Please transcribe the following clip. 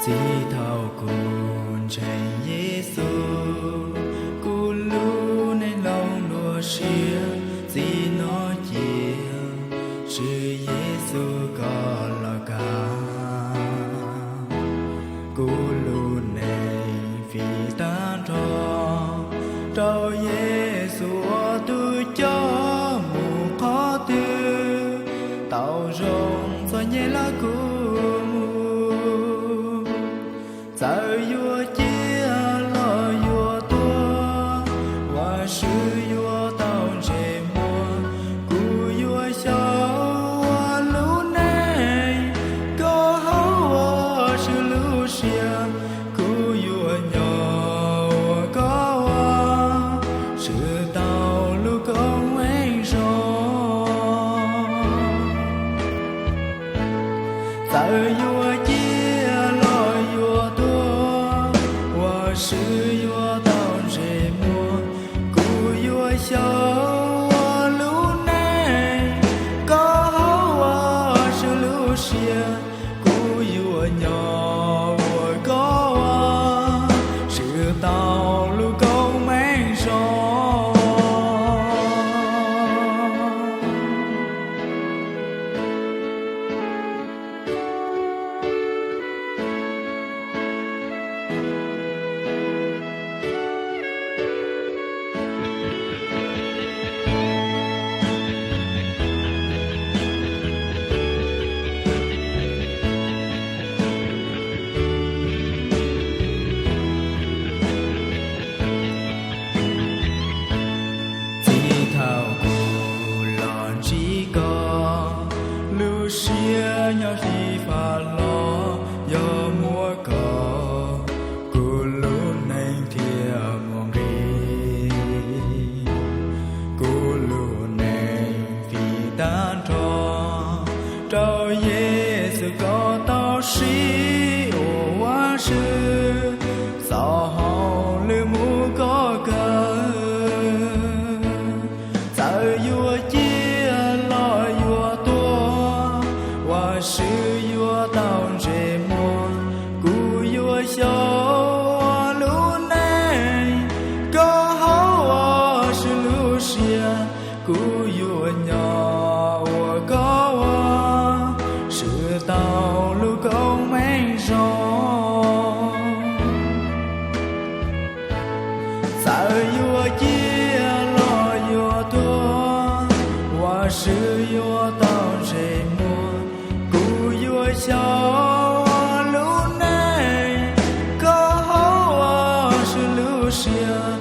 Txij thaum kuv ntseeg Yexus, kuv lub neej laug dua siab. Txij no cia Tswv Yexus koj los kav kuv lub neej fij tag nrho. Rau Yexus ua tus coj mus qhov twg, tau zoo txom nyem los kuv mus. Txawm yuav ciaj los yuav tuag, Vajtswv yuav tau ntsej muag. Kuv yuav xyaum ua lub neej koj hauv Vajtswv lub siab. Kuv yuav nyob ua koj ua, swm tau lub koob meej zoo. Txawm yuav ciaj los yuav tuag, Vajtswv yuav tau ntsej muag. Kuv yuav xyaum ua lub neej koj hauv Vajtswv lub siab. Kuv yuav nyob ua koj ua, swm tau lub koob meej zoo. Txij thaum kuv los ntsib koj, lub siab nyob fij fam los yog muaj koj, kuv lub neej thiaj muaj nqis. Kuv lub neej fij tag nrho, rau Yexus koj tau siv ua Vajtswv, txoj hauj lwm mus koj kawg. Txawm yuav ciaj los yuav tuag, Vajtswv yuav tau ntsej muag. Kuv yuav xyaum ua lub neej koj hauv Vajtswv lub siab. Kuv yuav nyob ua koj ua, swm tau lub koob meej zoo. Txawm yuav ciaj los yuav tuag, Vajtswv yuav tau ntsej muag. Kuv yuav xyaum ua lub neej koj hauv Vajtswv lub siab.